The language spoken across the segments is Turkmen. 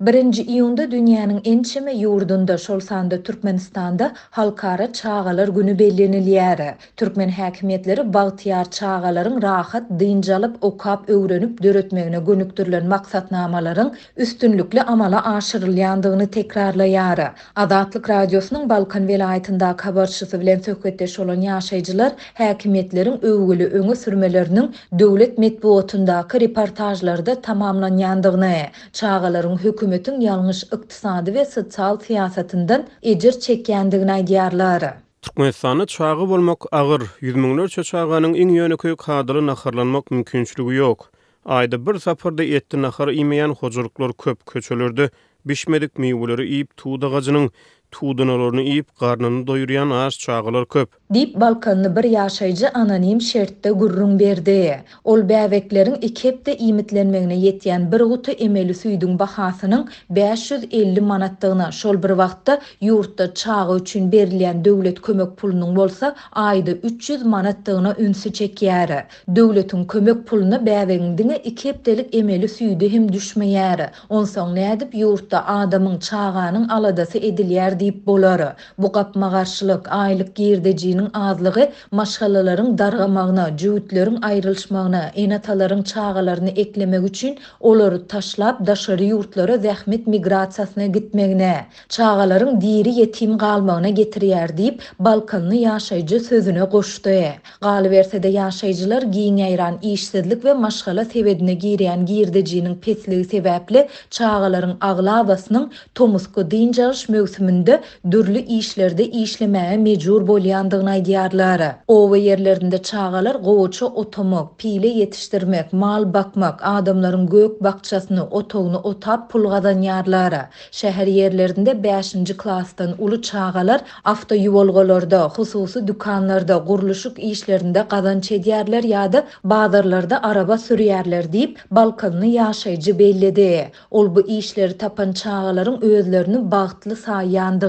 Birinji iýunda dünýäniň ençeme ýurdunda, şol sanda Türkmenistanda Halkara çagalar güni bellenilýär. Türkmen häkimiýetleri bagtyýar çagalaryň rahat dynç alyp, okap, öwrenip, döretmegine gönükdirilen maksatnamalaryň üstünlikli amala aşyrylýandygyny tekrarlaýar. Azatlyk Radiosynyň Balkan welaýatyndaky habarçysy bilen söhbetdeş bolan ýaşaýjylar häkimiýetleriň öwgüli öňe sürmeleriniň döwlet metbugatyndaky reportažlarda tamamlanýandygyny, çagalaryň hökümetiň ýalňyş ykdysady we sosial syýasatyndan ejir çekýändigini aýdýarlar. Türkmenistanda çaga bolmak agyr, ýüz müňlerçe çaganyň iň ýönekeý kadaly naharlanmak mümkinçiligi ýok. Aýda bir sapar-da etli nahar iýmeýän hojalyklar köp, köçelerde bişmedik miweleri iýip, tut agajynyň tudanalaryny iýip, garnyny doýurýan aç çagalar köp. Diýip, balkanly bir ýaşaýjy anonim şertde gürrüň berdi. Ol bäbekleriň iki hepde iýmitlenmegine ýetýän bir guty emeli süýdüň bahasynyň 550 manatdygyna, şol bir wagtda ýurtda çaga üçin berilýän döwlet kömek pulunyň bolsa aýda 300 manatdygyna ünsi çekýär. Döwletiň kömek puluna bäbegiň diňe iki hepdelik emeli süýdi hem düşmeýär. Onsoň nädip ýurtda adamyň, çaganyň aladasy edilýär diýip bolar? Bu gapma-garşylyk, aýlyk girdejiniň azlygy maşgalalaryň dargamagyna, jübütleriň aýrylyşmagyna, ene-atalaryň çagalaryny eklemek üçin olary taşlap daşary ýurtlara zähmet migrasiýasyna gitmegine, çagalaryň diri ýetim galmagyna getirýär diýip, balkanly ýaşaýjy sözüne goşdy. Galyberse-de, ýaşaýjylar giň ýaýran işsizlik we maşgala sebedine girýän girdejiniň pesligi sebäpli çagalaryň aglabasynyň tomusky dynç alyş möwsüminde dürli işlerde işlemäge mejbur bolýandygyny aýdýarlar. Oba ýerlerinde çagalar gowaça otamak, pile ýetişdirmek, mal bakmak, adamlaryň gök-bakjasyny, otagyny otap pul gazanýarlar. Şäher ýerlerinde bäşinji klasdan uly çagalar awtoýuwalgalarda, hususy dükanlarda, gurluşyk işlerinde gazanç edýärler ýa-da bazarlarda araba sürýärler diýip, balkanly ýaşaýjy belledi. Ol bu işleri tapan çagalaryň özlerini bagtly saýýandygyny,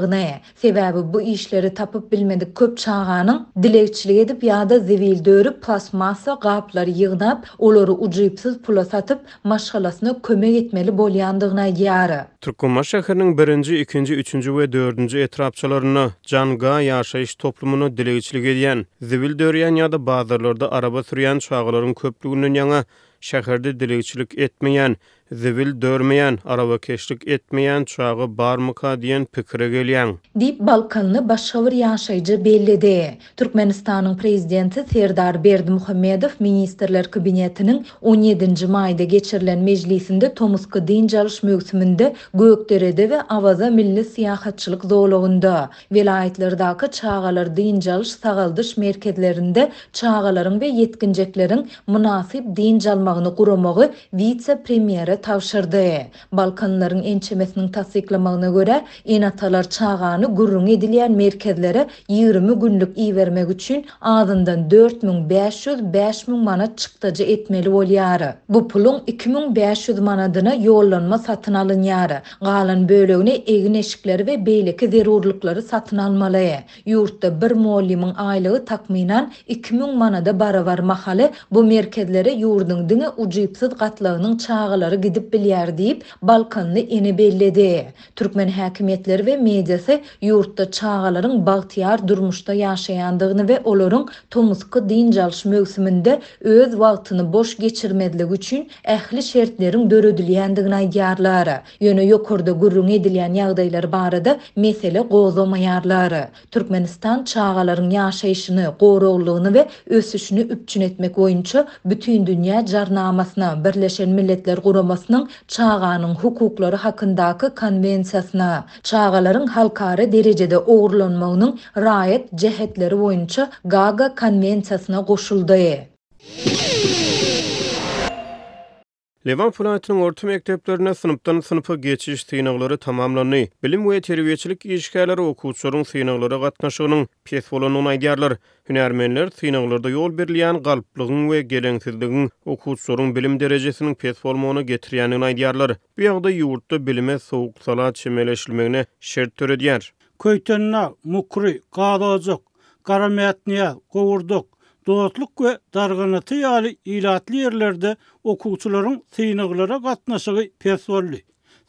sebäbi bu işleri tapyp bilmedik köp çaganyň dilegçilik edip ýa-da zibil dörüp plastmassa gaplary ýygnap, olary ujypsyz pula satyp, maşgalasyna kömek etmeli bolýandygyny aýdýar. Türkmenbaşy şäheriniň birinji, ikinji, üçünji we dördünji etrapçalarynda Janga ýaşaýyş toplumynda dilegçilik edýän, zibil dörýän ýa-da bazarlarda araba sürýän çagalaryň köplüginden ýaňa şäherde dilegçilik etmeýän, Zibil dörmeýän, arabakeşlik etmeýän çaga barmyka diýen pikire gelýäň. Diýip, balkanly başga bir ýaşaýjy belledi. Türkmenistanyň Prezidenti Serdar Berdimuhamedow Ministrler Kabinetiniň on ýedinji maýda geçirilen mejlisinde tomusky dynç alyş möwsüminde Gökderede we Awaza milli syýahatçylyk zolagynda, welaýatlardaky çagalar dynç alyş-sagaldyş merkezlerinde çagalaryň we ýetginjekleriň mynasyp dynç almagyny guramagy wise-premýere tabşyrdy. Balkanlylaryň ençemesiniň tassyklamagyna görä, ene-atalar çagany gürrüňi edilýän merkezlere 20 günlük ibermek üçin azyndan 4500, 5000 manat çykdajy etmeli bolýar. Bu puluň 2500 manadyna ýollanma satyn alynýar. Galan bölegine egin-eşikleri we beýleki zerurlyklary satyn almaly. Ýurtda bir mugallymyň aýlygy takmynan 2000 manada barabar mahaly bu merkezlere ýurduň diňe ujypsyz gatlagynyň çagalary gidip bilýär diýip, balkanly ene belledi. Türkmen häkimiýetleri we mediasy ýurtda çagalaryň bagtyýar durmuşda ýaşaýandygyny we olaryň tomusky dynç alyş möwsüminde öz wagtyny boş geçirmezligi üçin ähli şertleriň döredilýändigini aýdýarlar. Ýöne ýokarda gürrüňi edilýän ýagdaýlar barada mesele gozgamaýarlar. Türkmenistan çagalaryň ýaşaýşyny, goraglylygyny we ösüşini üpjün etmek boýunça Bütindünýä Jarnamasyna, Birleşen Milletler Guramasynyň Çaganyň hukuklary hakyndaky Konwensiýasyna, Çagalaryň halkara derejede ogurlanmagynyň raýat jähetleri boýunça Gaaga Konwensiýasyna goşuldy. Lebap welaýatynyň orta mekdeplerinde synpdan synpa geçiş synaglary tamamlandy. Bilim we terbiýeçilik işgärleri okuwçylaryň synaglara gatnaşygynyň pes bolandygyny aýdýarlar. Hünärmenler synaglarda ýol berilýän galplygyň we geleňsizligiň okuwçylaryň bilim derejesiniň pes bolmagyna getirýändigini aýdýarlar. Bu ýagdaý ýurtda bilime sowuk-sala çemeleşilmegine şert döredýär. Köýtendag, Mukry, Gazojak, Garamätnyýaz, Gowurdak, Dostluk we Darganata ýaly ilatly ýerlerde okuwçylaryň synaglara gatnaşygy pes boldy.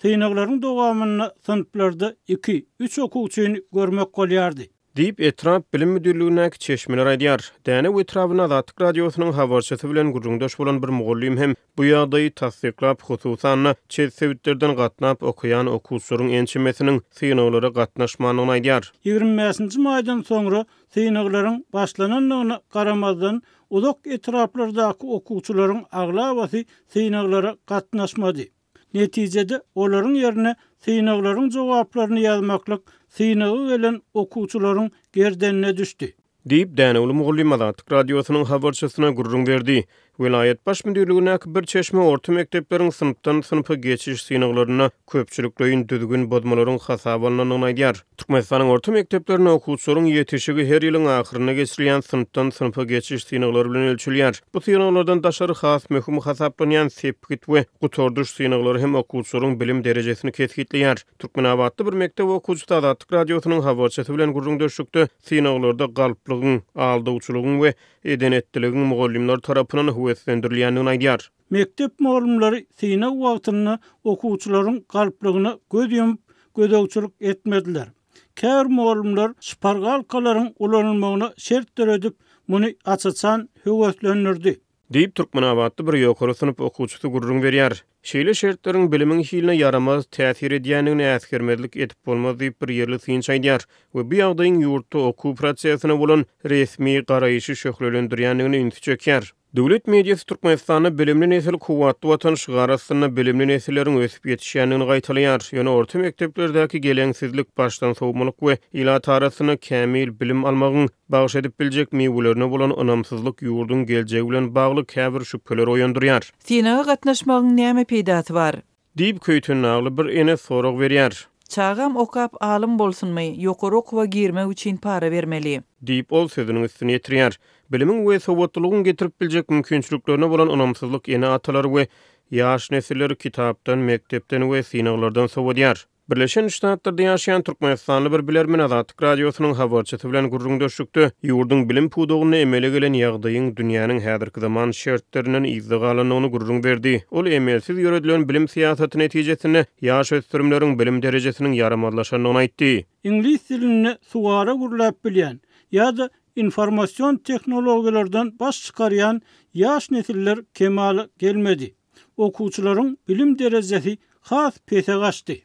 Synaglaryň dowamynda synplarda iki, üç okuwçyny görmek bolýardy. Diýip, etrap bilim müdirligindäki çeşmeler aýdýar. Dänew etrabynda Azatlyk Radiosynyň habarçysy bilen gürrüňdeş bolan bir mugallym hem bu ýagdaýy tassyklap, hususan-da, çet sebitlerden gatnap okaýan okuwçylaryň ençemesiniň synaglara gatnaşmandygyny aýdýar. Ýigrimi bäşinji maýdan soňra synaglaryň başlanandygyna garamazdan, uzak etraplardaky okuwçylaryň aglabasy synaglara gatnaşmady. Netijede, olaryň ýerine synaglaryň jogaplaryny ýazmaklyk synaga gelen okuwçylaryň gerdenine düşdi. Diýip, dänewli mugallym Azatlyk Radiosynyň habarçysyna gürrüň berdi. Welaýat baş müdirligindäki bir çeşme orta mekdepleriň synpdan synpa geçiş synaglarynda köpçülikleýin düzgün bozmalaryň hasaba alnandygyny aýdýar. Türkmenistanyň orta mekdeplerinde okuwçylaryň ýetişigi her ýylyň ahyrynda geçirilýän synpdan synpa geçiş synaglary bilen ölçelýär. Bu synaglardan daşary has möhüm hasaplanýan sepgit we gutardyş synaglary hem okuwçylaryň bilim derejesini kesgitleýär. Türkmenabatly bir mekdep okuwçysy Azatlyk Radiosynyň habarçysy bilen gürrüňdeşlikde synaglarda galplygyň, aldawçylygyň we eden-etdiligiň mugallymlar tarapyndan höweslendirilýändigini aýdýar. Mekdep mugallymlary synag wagtynda okuwçylaryň galplygyna göz ýumup, gözegçilik etmediler. Käbir mugallymlar şpargalkalaryň ulanylmagyna şert döredip, muny aç-açan höweslendirdi. Diýip, türkmenabatly bir ýokary synp okuwçysy gürrüň berýär. Şeýle şertleriň bilimiň hiline ýaramaz täsir edýändigini äsgermezlik edip bolmaz diýip, bir ýerli synçy aýdýar we bu ýagdaýyň ýurtda okuw prosesine bolan resmi garaýşy şöhlelendirýändigine ünsi çekýär. Döwlet mediasy Türkmenistanda Bilimli nesil, kuwwatly Watan şygary astynda bilimli nesilleriň ösüp ýetişýändigini gaýtalaýar. Ýöne orta mekdeplerdäki geleňsizlik, başdan sowmalyk we ilat arasynda kämil bilim almagyň bagyş edip biljek miwelerine bolan ynamsyzlyk ýurduň geljegi bilen bagly käbir şübheleri oýandyrýar. Synaga gatnaşmagyň näme peýdasy bar? Diýip, köýtendagly bir ene sorag berýär. Çagam okap alym bolsunmy, ýokary okuwa girmek üçin para bermeli. Diýip, ol sözüniň üstüni ýetirýär. Bilimiň we sowatlylygyň getirip biljek mümkinçiliklerine bolan ynamsyzlyk ene-atalary we ýaş nesilleri kitapdan, mekdepden we synaglardan sowadýar. Birleşen Ştatlarda ýaşaýan türkmenistanly bir bilermen Azatlyk Radiosynyň habarçysy bilen gürrüňdeşlikde ýurduň bilim pudagynda emele gelen ýagdaýyň dünýäniň häzirki zaman şertlerinden yzda galandygyny gürrüň berdi. Ol emelsiz ýöredilen bilim syýasaty netijesinde ýaş ösdürimleriň bilim derejesiniň ýaramazlaşandygyny aýtdy. Iňlis dilinde suwara gürläp bilýän ýa-da informasion tehnologiýalardan baş çykarýan ýaş nesiller kemala gelmedi. Okuwçylaryň bilim derejesi has pese gaçdy.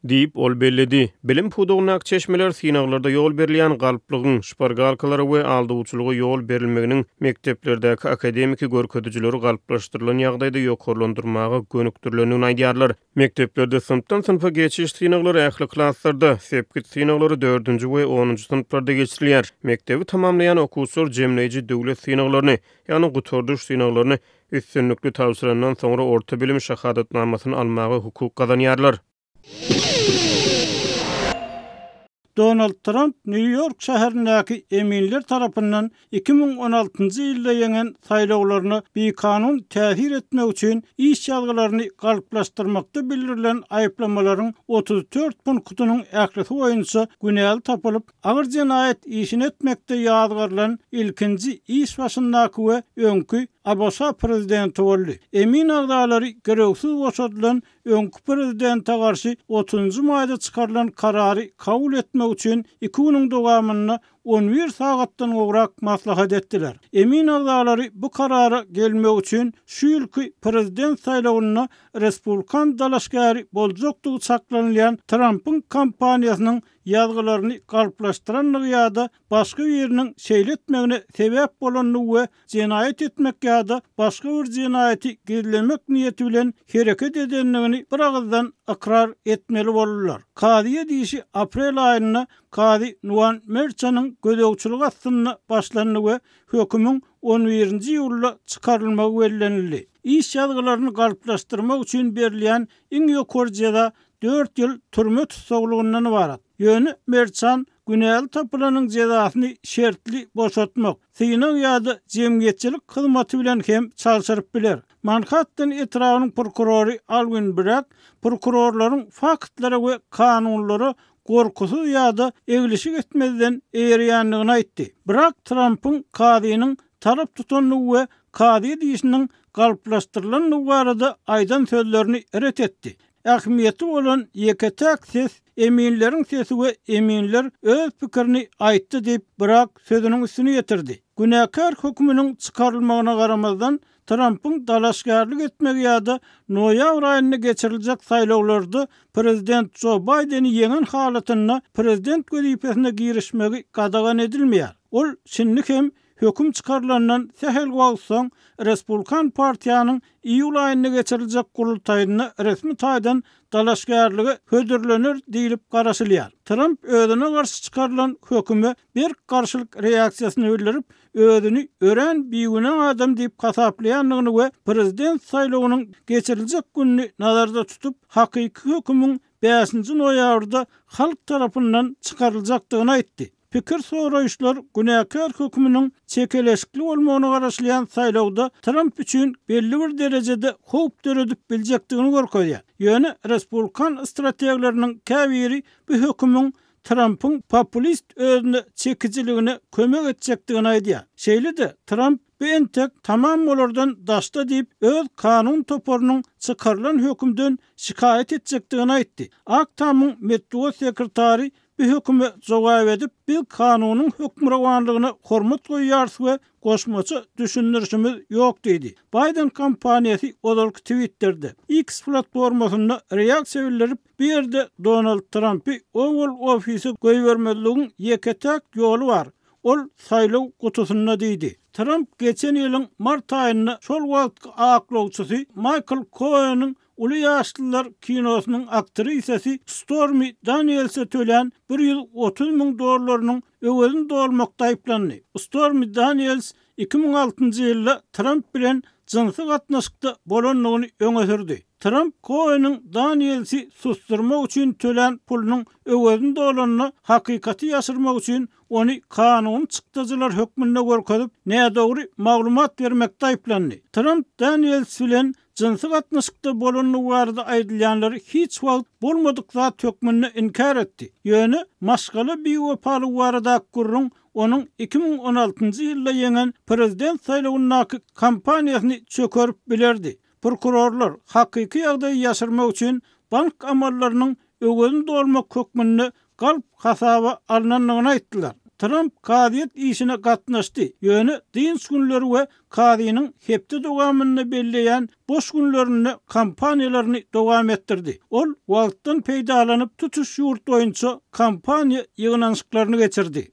Diýip, ol belledi. Bilim pudagyndaky çeşmeler synaglarda ýol berilýän galplygyň, şpargalkalara we aldawçylyga ýol berilmeginiň mekdeplerdäki akademiki görkezijileri galplaşdyrylan ýagdaýda ýokarlandyrmaga gönükdirilendigini aýdýarlar. Mekdeplerde synpdan synpa geçiş synaglary ähli klaslarda, sepgit synaglary dördünji we onunjy synplarda geçirilýär. Mekdebi tamamlaýan okuwçylar jemleýji döwlet synaglaryny, ýagny gutardyş synaglaryny üstünlikli tabşyrandan soňra orta bilim şahadatnamasyny almaga hukuk gazanýarlar. Donald Tramp Nýu-Ýork şäherindäki eminler tarapyndan 2016-njy ýylda ýeňen saýlawlaryna bikanun täsir etmek üçin iş ýazgylaryny galplaşdyrmakda bildirilen aýyplamalaryň 34 punktynyň ählisi boýunça günäli tapylyp, Agyr jenaýat işini etmekde ýazgarylan ilkinji iş başyndaky we öňki ABŞ prezidenti boldy. Emin agzalary girewsiz boşadylan öňki prezidente garşy otuzynjy maýda çykarylan karary kabul etmek üçin iki günüň dowamynda on bir sagatdan gowrak maslahat etdiler. Emin agzalary bu karara gelmek üçin şu ýylky prezident saýlawynda respublikan dalaşgäri boljakdygy çaklanylýan Trampyň kampaniýasynyň ýazgylaryny galplaşdyrandygy ýa-da başga biriniň şeýle etmegine sebäp bolandygy we jenaýat etmek ýa-da başga bir jenaýaty gizlemek niýeti bilen hereket edendigini biragyzdan ykrar etmeli boldular. Kazyýet işi aprel aýynda kazy Nuan Merçanyň gözegçiligi astynda başlandy we hökümiň on birinji iýulda çykarylmagy bellenildi. Iş ýazgylaryny galplaşdyrmak üçin berilýän iň ýokary jeza dört ýyl türme tussaglygyndan ybarat. Ýöne Merçan günäli tapylanyň jezasyny şertli boşatmak, synag ýa-da jemgyýetçilik hyzmaty bilen hem çalşyryp biler. Manhattan etrabynyň prokurory Alwin Bragg prokurorlaryň faktlara we kanunlara gorkusyz ýa-da eglişik etmezden eýerýändigini aýtdy. Bragg Trampyň kazynyň tarap tutandygy we kazyýet işiniň galplaşdyrylandygy barada aýdan sözlerini ret etdi. Ähmiýeti bolan ýeke-täk ses eminleriň sesi we eminler öz pikirini aýtdy diýip, Bragg sözüniň üstüni ýetirdi. Günäkär höküminiň çykarylmagyna garamazdan, Trampyň dalaşgärlik etmegi ýa-da noýabr aýynda geçiriljek saýlawlarda prezident Jo Baýdeni ýeňen halatynda prezident wezipesine girişmegi gadagan edilmeýär. Ol şindi hem höküm çykarylandan sähel wagt soň Respublikan partiýanyň iýul aýynda geçiriljek gurultaýynda resmi taýdan dalaşgärlige hödürlener diýlip garaşylýar. Tramp özüne garşy çykarylan höküme berk garşylyk reaksiýasyny bildirip, özüni örän bigünä adam diýip hasaplaýandygyny we prezident saýlawynyň geçiriljek gününi nazarda tutup, hakyky hökümiň bäşinji noýabrda halk tarapyndan çykaryljakdygyny aýtdy. Pikir soraýyşlar günäkär höküminiň çekeleşikli bolmagyna garaşylýan saýlawda Tramp üçin belli bir derejede howp döredip biljekdigini görkezýär. Ýöne respublikan strategleriniň käbiri bu hökümiň Trampyň populist özüne çekijiligine kömek etjekdigini aýdýar. Şeýle-de, Tramp bu entek tamam bolardan daşda diýip, öz kanun toparynyň çykarylan hökümden şikaýat etjekdigini aýtdy. Ak Tamyň metbugat sekretary bu höküme jogap edip, Biz kanunyň hökmürowanlygyna hormat goýýarys we goşmaça düşündirişimiz ýok diýdi. Baýden kampaniýasy ozalky Twitterde, X platformasynda reaksiýa bildirip, Bu ýerde Donald Trampy Owal ofise goýbermezligiň ýeke-täk ýoly bar, ol saýlaw gutusynda diýdi. Tramp geçen ýylyň mart aýynda şol wagtky aklawçysy Maýkl Koeniň Uly ýaşlylar kinosynyň aktrisasy Stormi Danielse tölän 130 müň dollarynyň öwezini dolmakda aýyplandy. Stormi Daniels 2006-njy ýylda Tramp bilen jynsy gatnaşykda bolandygyny öňe sürdi. Tramp Koeniň Danielsi susdurmak üçin tölän pulunyň öwezini dolanda hakykaty ýaşyrmak üçin ony kanuny çykdajylar hökmünde görkezip, nädogry maglumat bermekde aýyplandy. Tramp Daniels bilen jynsy gatnaşykda bolandygy barada aýdylýanlary hiç wagt bolmadyk zat hökmünde inkär etdi. Ýöne maşgala biwepalygy baradaky gürrüň onuň 2016-njy ýylda ýeňen prezident saýlawyndaky kampaniýasyny çökerip bilerdi. Prokurorlar hakyky ýagdaýy ýaşyrmak üçin bank amallarynyň öwezini dolmak hökmünde galp hasaba alnandygyny aýtdylar. Tramp kazyýet işine gatnaşdy, ýöne dynç günleri we kazynyň hepde dowamynda belleýän boş günlerinde kampaniýalaryny dowam etdirdi. Ol wagtdan peýdalanyp, tutuş ýurt boýunça kampaniýa ýygnanyşyklaryny geçirdi.